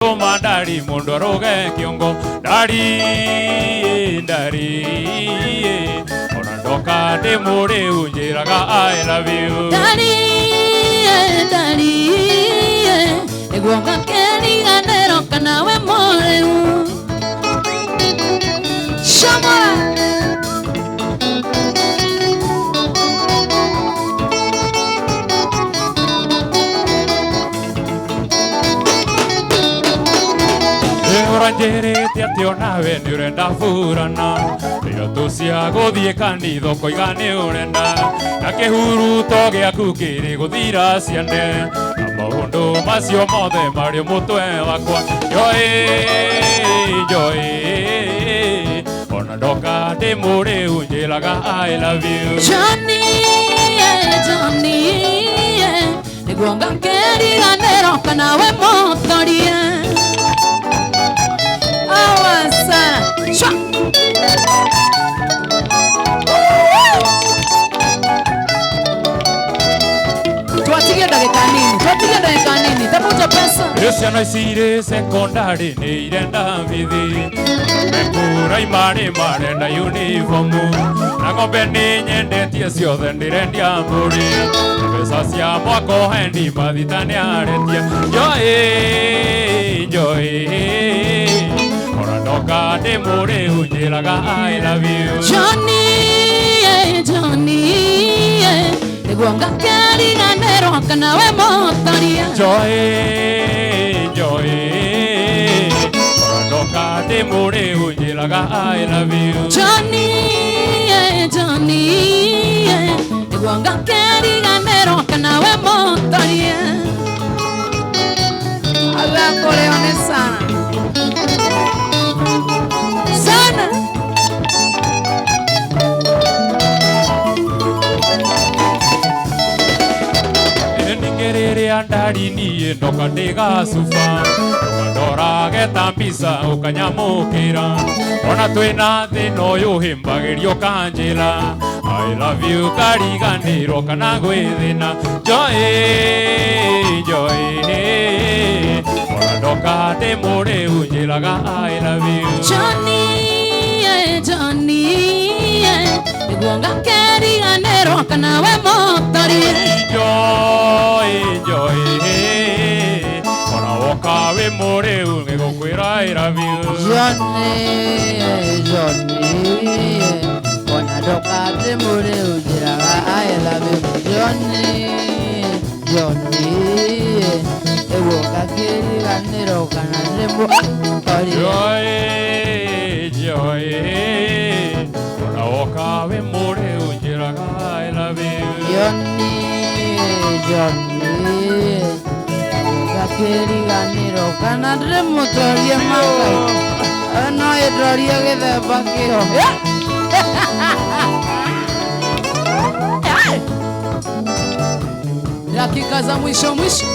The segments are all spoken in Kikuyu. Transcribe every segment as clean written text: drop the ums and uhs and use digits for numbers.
Ndĩratũma ndari mũndũ arũge kĩongo. Ndari ndari ona ndoka ndĩ mũrĩu njĩraga I love you. Ndari ndari nĩguo ngakĩriganĩrwo kana we mũrĩu. Shama. Ũranjĩrĩte atĩ onawe nĩ ũrenda burana iratũ cia gũthiĩ kanitha ũkoiga nĩ ũrenda na kĩhuruto gĩaku kĩrĩ gũthira ciande na maũndũ macio mothe marĩ mũtwe wakwa njoĩ njoĩ ona ndoka ndĩ mũrĩu njĩraga I love you. Johnny, Johnny, nĩguo ngakĩriganĩrwo kana we mũtorie. Awa sana. Shwa. Twatigie ndagĩka nini, twatigie ndagĩka nini, tafuta pesa. Ciana ici irĩ sekondarĩ nĩ irenda bithi mekũraimarĩ marenda uniformu na ng'ombe nĩ nyendetie ciothe ndĩrendia mbũri mbeca cia mwaka hendi mathita nĩ aretia njoĩ njoĩ ona ndoka ndĩ mũrĩu njĩraga I love you. Johnny, Johnny, nĩguo ngakĩriganĩrwo kana we mũtorie. Njoĩ njoĩ ona ndoka ndĩ mũrĩu njĩraga I love you. Johnny, Johnny, nĩguo ngakĩriganĩrwo kana we mũtorie. Agakoreone sana sana. Ningĩ rĩrĩa ndari niĩ ndoka ndĩ gacuba ndorage ta mbica ũkanyamũkĩra ona twĩna thĩna ũyũ hĩmbagĩrio kanjĩra I love you kariganĩrwo kana gwĩthĩna njoĩ njoĩ ona ndoka ndĩ mũrĩu njĩraga I love you. Johnny, Johnny, nĩguo ngakĩriganĩrwo kana we mũtorie. Njoĩ njoĩ ona woka wĩ mũrĩu nĩgũkwĩra I love you. Johnny, Johnny, ona ndoka ndĩ mũrĩu njĩraga I love you. Johnny, Johnny, ĩguo ngakĩriganĩrwo kana ndĩ mũtorie. Njoĩ njoĩ ona woka wĩ mũrĩu njĩraga I love you. Johnny, Johnny, ngakĩriganĩrwo kana ndĩ mũtorie makai. No ĩndorie gĩthemba kĩo. Dakika za mwisho mwisho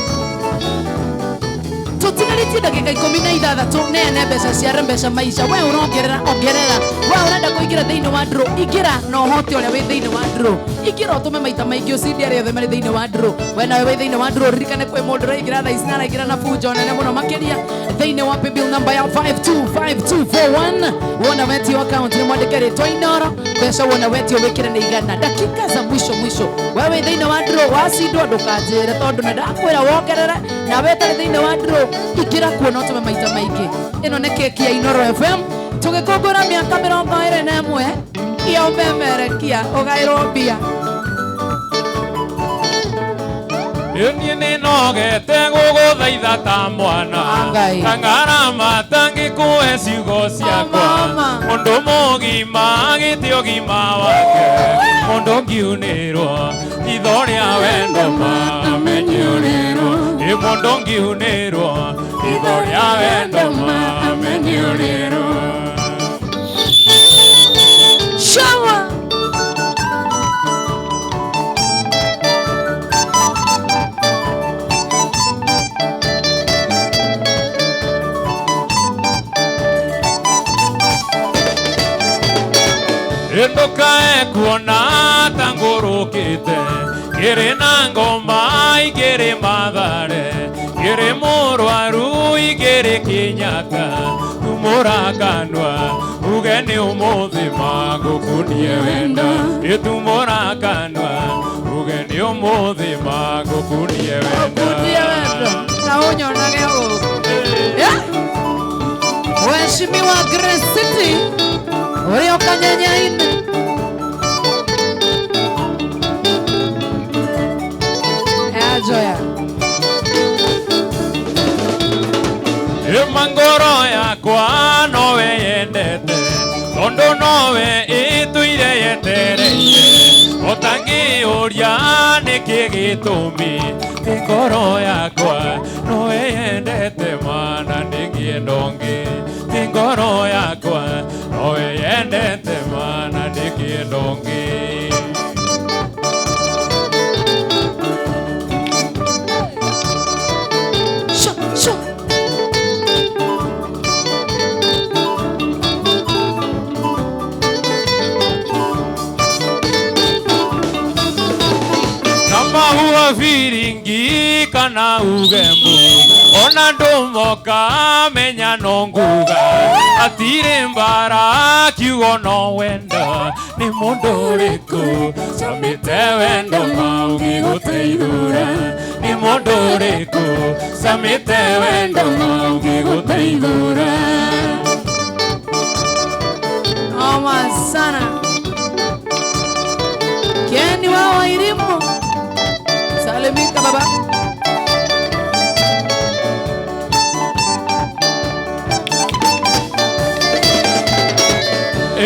tutigarĩtie ndagĩka ikũmi na ithathatũ neane mbeca ciare mbeca maica we ũrongerera ongerera we ũrenda kũingĩra thĩinĩ wa draw ingĩra na ũhote ũrĩa wĩ thĩinĩ wa draw ingĩra ũtũme maita maingĩ ũcinde arĩa othe marĩ thĩinĩ wa draw we nawe wĩ thĩinĩ wa draw ririkane kwĩ mũndũ ũraingĩra thaa ici na araingĩra na bunjo nene mũno makĩria thĩinĩ wa paybill namba ya 525241 wona wetio account nĩ mwandĩke rĩtwa inoro mbeca wona wetio wĩkĩre nĩ igana dakika za mwisho mwisho we wĩ thĩinĩ wa draw wacindwo ndũkanjĩre tondũ nĩ ndakwĩra wongerere nawe ũtarĩ thĩinĩ wa draw ingĩra kuona ũtũme maita maingĩ ĩno nĩ keki ya Inoro FM tũgĩkũngũra mĩaka 21 ya ũmemerekia ũgaĩrwo mbia. Niĩ nĩ nogete gũgũthaitha ta mwana Ngai. Kangarama tangĩkũhe ciugo ciakwa mama. Mũndũ mũgima agĩte ũgima wake Mũndũ ngiunĩrwo itho rĩa wendo mamenyũrĩrwo Ĩ mũndũ ngiunĩrwo itho rĩa wendo mamenyũrĩrwo. Shower. Ndukae kuona ta ngũrũkĩte ngĩrĩ na ngoma ingĩrĩ mathare Ngĩrĩ mũrwaru igĩrĩ Kenyatta tumũrakanwa uge nĩ ũmũthĩ magũkunie wendo ĩtumũrakanwa uge nĩ ũmũthĩ magũkunie wendo. Kunie wendo na ũnyonage gũkũ. Yeah. Mheshimiwa Grace City ũrĩa ũkanyenyaine. Ajoya. Ĩma ngoro yakwa nowe yendete tondũ nowe ĩtũire yetereire ũtangĩũria nĩkĩ gĩtũmi ti ngoro yakwa nowe yendete mana ndĩngĩenda ũngĩ ti ngoro yakwa nowe yendete mana ndĩngĩenda ũngĩ. Sho, sho. Kama viringi kana ugembu ona ndumoka menya no nguga atire mbara kiugo no wendo ni mundu uriku camite wendo maũngĩgũteithũra ni mundu uriku camite wendo maũngĩgũteithũra. Noma sana. Keni wa Wairimu. Salimika baba.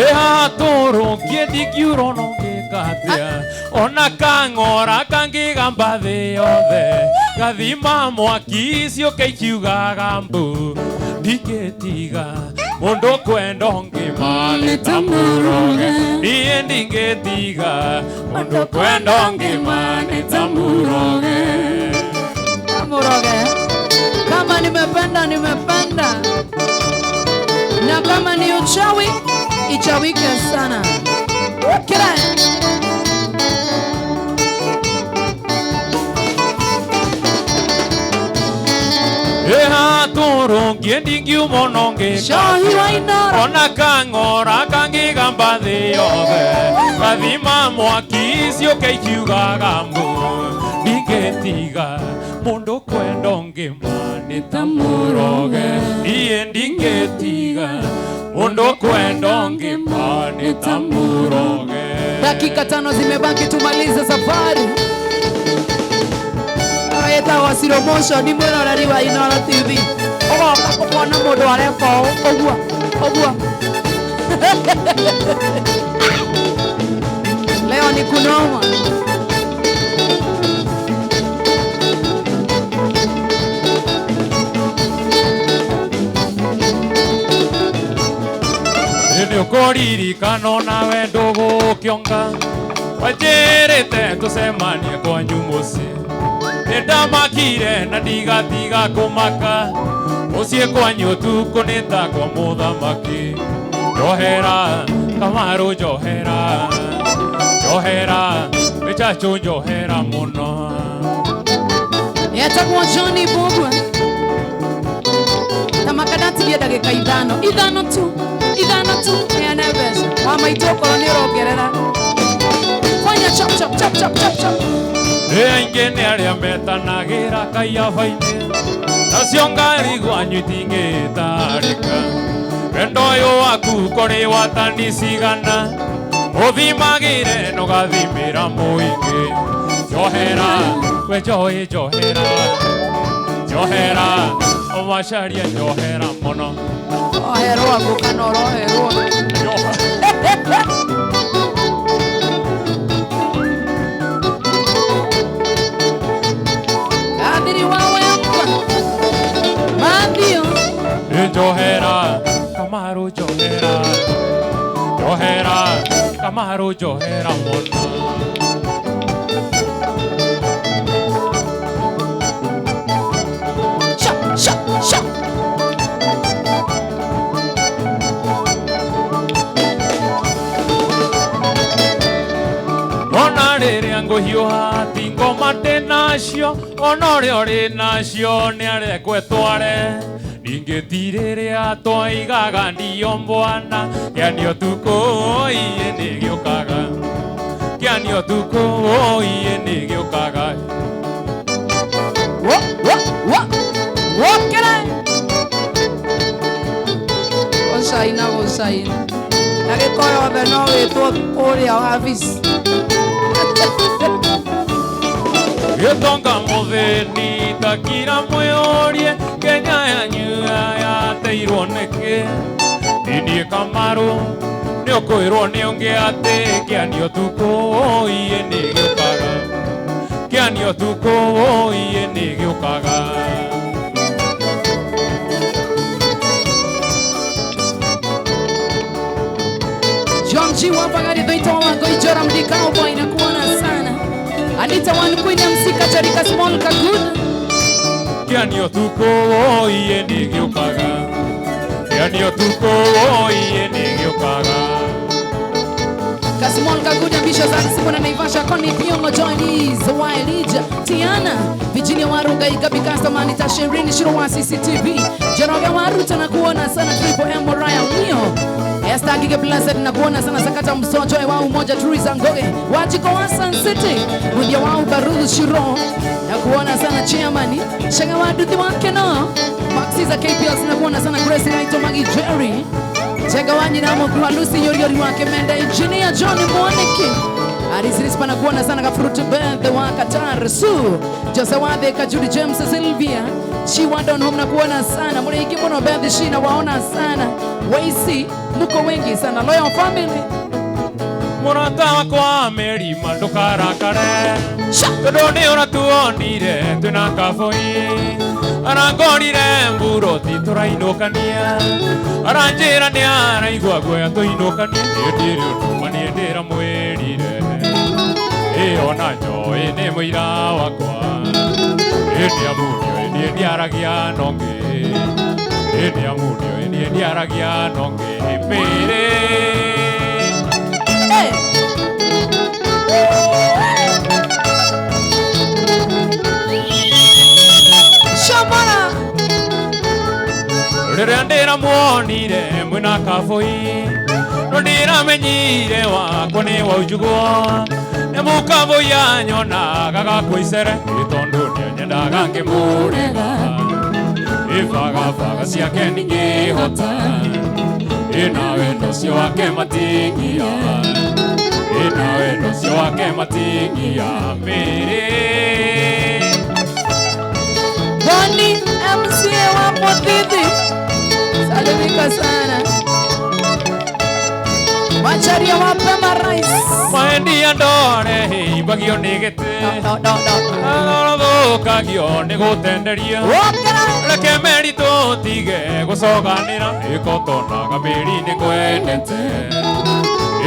Ehatũrũkie ndingiurwo no ngĩka atĩa ona kang'ora kangĩgamba thĩ yothe gathima mwaki ciũke ikiugaga mbu ndingĩtiga mũndũ kwenda ũngĩ ma nĩ ta mũroge niĩ ndingĩtiga mũndũ kwenda ũngĩ ma nĩ ta mũroge. Muroge. Kama nimependa nimependa. Na kama ni uchawi ichawike sana. Kira. Ehatũrũkie ndingiumwo no ngĩka Shohi wa Inoro. ona kang'ora kangĩgamba thĩ yothe gathima mwaki ciũke ikiugaga mbu ndingĩtiga mũndũ kwenda ũngĩ ma nĩ ta mũroge niĩ ndingĩtiga mũndũ kwenda ũngĩ ma nĩ ta mũroge. Dakika 5 zimebaki tumalize safari. Etagwo Slow Motion ni mwĩroreri wa Inooro TV. Ũgoka ũkona mũndũ areka ũũ ũguo ũguo. Leo ni kunoma. Nĩ ũkũririkana nawe ndũgũkĩonga wanjĩrĩte tũcemanie kwanyu mũciĩ nĩndamakire na ndigatiga kũmaka mũciĩ kwanyu ũtukũ nĩ ta kwa mũthamaki njohera Kamaru njohera njohera mĩchachũ njohera mũno. Etagwo Johnny Bogwa. Tamakadatigie ndagĩka ithano ithano tu ithano tu heane mbeca wa maitũ okorwo nĩ ũrongerera fanya chap chap chap chap chap chap. Nĩ aingĩ nĩ arĩa metanagĩra kaiaba-inĩ nacio ngari gwanyu itingĩtarĩka wendo ũyũ waku kũrĩ watani cigana ũthimagĩre na ũgathimĩra mũingĩ njohera we njoĩ njohera njohera ũmacaria njohera mũno. Oherwo ngũ kana ũroherwo. Njohera. Kathiri wa wekwa. Matthew. Njohera Kamaru njohera njohera Kamaru njohera mũno. Sha sha sha. Ona rĩrĩa ngũhiũha ti ngoma ndĩnayo nacio ona ũrĩa ũrĩ nacio nĩ arekwo etware ningĩ ti rĩrĩa twaigaga ndio mbwana kĩani ũtukũ iĩ nĩ gĩũkaga kĩani ũtukũ iĩ nĩ gĩũkaga Wo wo wo wokera gũcaina gũcaina Ndagĩka o yothe no wĩtwo kũrĩa wabici. Gĩtonga mũthĩni takira mwĩũrie Kenya yanyu yateirwo nĩkĩ niĩ Kamaru nĩ ũkwĩrwo nĩ ũngĩ atĩ kĩani ũtukũ iĩ nĩ gĩũkaga kĩani ũtukũ iĩ nĩ gĩũkaga John G Wapagari Dhoita wa Goijora Mdi Cowboy na kuona sana. Anita One Queen MC Kacharika Small Kagun. Kĩani ũtukũ iĩ nĩ gĩũkaga kĩani ũtukũ iĩ nĩ gĩũkaga Kasmall Kagun ambisho za Simona Naivasha Connie Piongo Johnny Zawa Elijah Tiana Virginia Waruga Igabi Customer Anita Sherini Shiro wa CCTV Jeroge Waruta na kuona sana Triple M Moraya Mio Esther Gige Blessed na kuona sana Sakata Msojo wa Umoja Turiza Ngoge Wajiko wa Sun City Mundia wa Ubarudhu Shiro na kuona sana Chairman Shanga wa Duthi wa Keno Maxi za KPLC na kuona sana Grace Raito Magi Jerry Chega wanyi na mkuu Lucy Yoriori wake Menda Engineer John Mwaniki Aris pana kuona sana Kafrutu Beth wa Qatar Su Jose Wadhe Kajudi James Sylvia She Wadon Home na kuona sana Muriki muno Beth Shina waona sana Waisi muko wengi sana Loyal Family Mũrata wakwa Mary ndũkarakare tondũ nĩ ũratuonire twĩna kabũi arangorire mburoti tũrainũkania aranjĩra nĩ araigua guoya tũinũkanie niĩ ndirĩ ũndũ ma niĩ ndĩramwĩrire ĩ ona njoĩ nĩ mũira wakwa ĩ nĩ amu nĩoĩ niĩ ndiaragia na ũngĩ ĩ nĩ amu nĩoĩ niĩ ndiaragia na ũngĩ mĩrĩ Hey. Shamara Rĩrĩa ndĩramuonire mwĩna kabũi no ndĩramenyire wakwa nĩ waunjugwo nĩ mũkabũi anyonaga gakũicere ĩ tondũ nĩanyendaga ngĩmũrega ĩ bagabaga ciake ningĩhota ĩ na wendo ũcio wake matingia ĩ na wendo ũcio wake matingia mĩrĩ Boni MCA wa Muthithi Salimika sana Macharia wa Pema Rice Maendia ndore himbagio nĩ gĩtĩ No no no Thũkagio nĩ gũtenderia Wokera Reke meri tũtige gũcoganĩra ĩkotonaga mĩri nĩ kwendete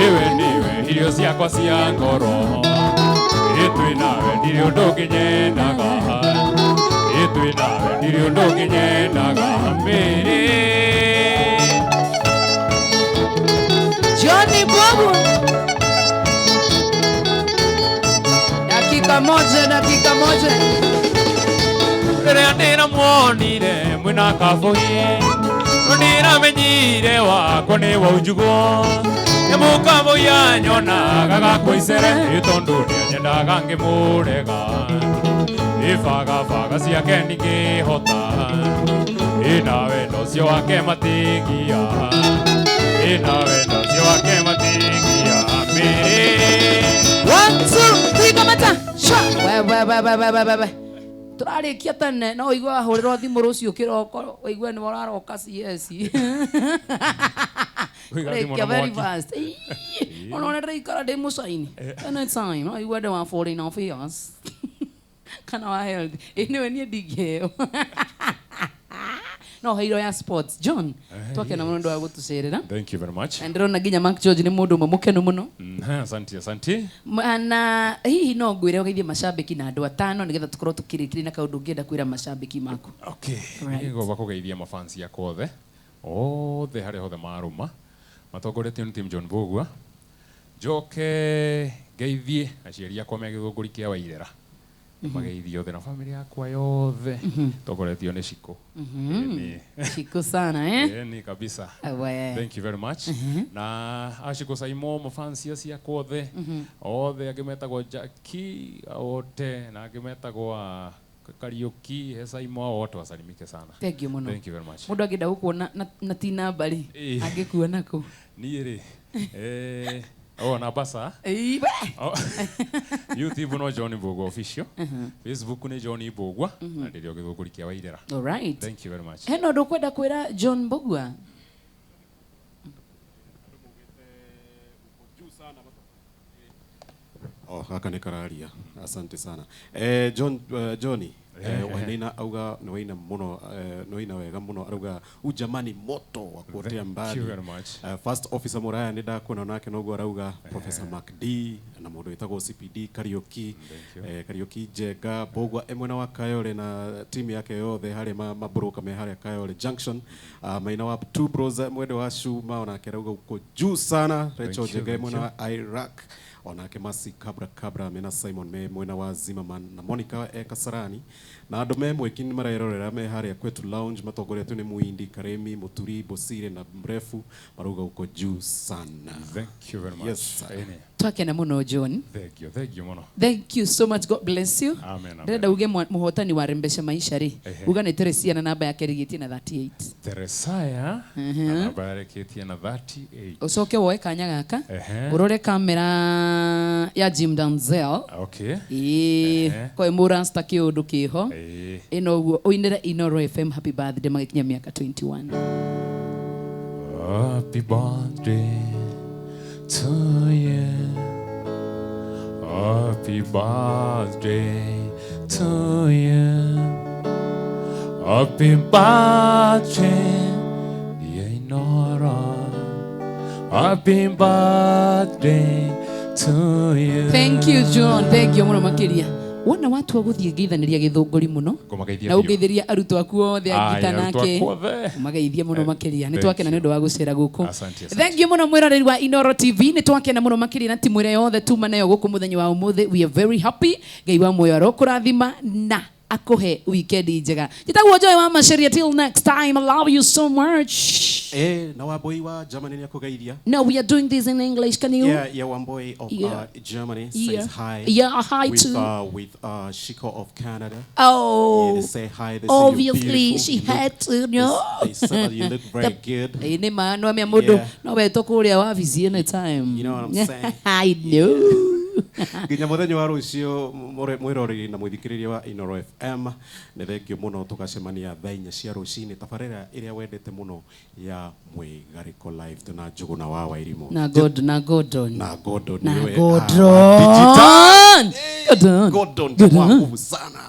ĩwe nĩwe irio ciakwa cia ngoro ĩ twĩ nawe ndirĩ ũndũ ũngĩnyendaga ĩ twĩ nawe ndirĩ ũndũ ũngĩnyendaga mĩrĩ Johnny Bobu Dakika moja, dakika moja. Rĩrĩa ndĩramuonire mwĩna kabũi no ndĩramenyire wakwa nĩ waunjugwo nĩ mũkabũi anyonaga gakũicere ĩ tondũ nĩanyendaga ngĩmũrega ĩ bagabaga ciake ndingĩhota ĩ na wendo ũcio wake matingia ĩ na wendo ũcio wake matingia mĩrĩ 1 2 3 kamata sha we we we we we we we Turarĩkia tene no ũigue wahũrĩrwo thimũ rũciũ kĩroko ũigue nĩ ũraroka CS Kũrĩkia very fast ona ũrĩa ndĩraikara ndĩ mũcaini anytime no ũigue ndĩ wa foreign affairs kana wa health anyway niĩ ndingĩheo no heirwo ya sports John twakena mũno nĩ ũndũ wa gũtũcerera Thank you very much. Na ndĩrona nginya Mark George nĩ mũndũ ũmwe mũkenu mũno Asante asante. Na hihi no ngwĩre ũgeithie macambĩki na andũ atano nĩgetha tũkorwo tũkĩrĩkĩria na kaũndũ ũngĩenda kwĩra macambĩki maku. Okay. Right. Nĩngomba kũgeithia mafansi akwa othe othe harĩa hothe marũma matongoretio nĩ team John Mbugua njoke ngeithie aciari akwa me Gĩthũngũri kĩa Wairera Mageithie othe na family yakwa yothe tongoretio nĩ Cikũ. Ĩni. Shiko sana, eh? Ĩni kabisa. We. Thank you very much. Na Ashiko Saimo mafansia ciakwa othe othe angĩ metagwo Jackie ote na angĩ metagwo Kariuki he Saimo wote wasalimike sana. Thank you muno. Thank you very much. Mundu angĩenda gũkuona na ti namba rĩ, angĩkuona kũ? Niĩ rĩ, oh, na basa. Ĩĩ, we. Oh. YouTube no John Mbugua official. Facebook nĩ John Mbugua na ndĩrĩ o gĩthũngũri kĩa Wairera. All right. Thank you very much. Hena ũndũ ũkwenda kwĩra John Mbugua? Oh, gaka nĩ kararia. Asante sana. John, Johnny, Wainaina auga nĩ waina mũno, nĩ waina wega mũno, arauga ujamani moto wa kuotea Thank mbali. you very much. First officer Muraya nĩ ndakuona nake noguo arauga Professor Mark D na mũndũ wĩtagwo CPD Kariuki, Thank you. Kariuki Njenga Mbugua e mwena wa Kayole na timu yake yothe harĩa mabroka me harĩa Kayole Junction. Maina wa Two Bros mwende wa Shuma onake arauga uko juu sana. Rachel you, Njenga e thank mwena you. wa Iraq onake Masi Kabra Kabra mena Simon me mwena wa Zimmerman na Monica e Kasarani na andũ me mweki nĩ marerorera me harĩa kwetu lounge matongoretio nĩ Muindi Karemi Muturi Bosire na Mrefu marauga uko juu sana. Thank you very much. Yes, sir. Ĩni. Twakena mũno John. Thank you, thank you mũno. Thank you so much. God bless you. Amen, amen. Ndĩrenda uge mũhotani wa Rembesha Maisha rĩ. Ehe. Uga nĩ Teresia na namba yake ĩrigĩtie na 38. Teresaya na namba yarĩkĩtie na 38. Ũcoke woe kanya gaka. Ehe. Ũrore kamera ya Jim Danzel. Okay. Ĩĩ, Ehe. koe mũrasta kĩũndũ kĩho. Ĩĩ. Ĩno ũguo ũinĩre Inoro FM happy birthday magĩkinya mĩaka 21. Happy birthday to you. Happy birthday to you. Happy birthday, dear Inoro. Happy birthday to you. Thank you John, thank you mũno makĩria. Wona watua gũthiĩ ngeithanĩria gĩthũngũri mũno Ngũmageithia na biũ. ũngeithĩria arutwo aku othe Aya, angita arutwo nake akwa othe. mageithie mũno makĩria. Nĩ Thank twakena you. nĩ ũndũ wa gũcera gũkũ. Asante, asante. Thank you mũno mwĩroreri wa Inoro TV. Nĩ twakena mũno makĩria na timu ĩrĩa yothe tuma nayo gũkũ mũthenya wa ũmũthĩ. We are very happy. Ngai wa muoyo arokũrathima na akũhe weekend njega. Njĩtagwo Joy wa Macharia. Till next time, I love you so much. Na Wambui wa Germany nĩ akũgeithia. No, we are doing this in English. Can you? Yeah, Wambui of Yeah. Germany Yeah. says hi. Yeah, hi with, too. With Shiko of Canada. Oh, Yeah, they say hi. They say you're obviously beautiful. she You look- had to know. They say that you look very good. Ĩ nĩ ma no amĩa mũndũ Yeah. no wetwo kũrĩa wabici anytime. You know what I'm saying? I know. Nginya muthenya wa rũciũ mwĩroreri na mwĩthikĩrĩria wa Inoro FM nĩ thengio mũno tũgacemania thaa inya cia rũcinĩ tabarĩra ĩrĩa wendete mũno ya Mwĩgarĩko Live tuna Njũgũna wa Wairimũ Na God, na Gordon. na Gordon Na nĩwe, Gordon. ah, digital. Gordon. Gordon jamaa nguvu sana.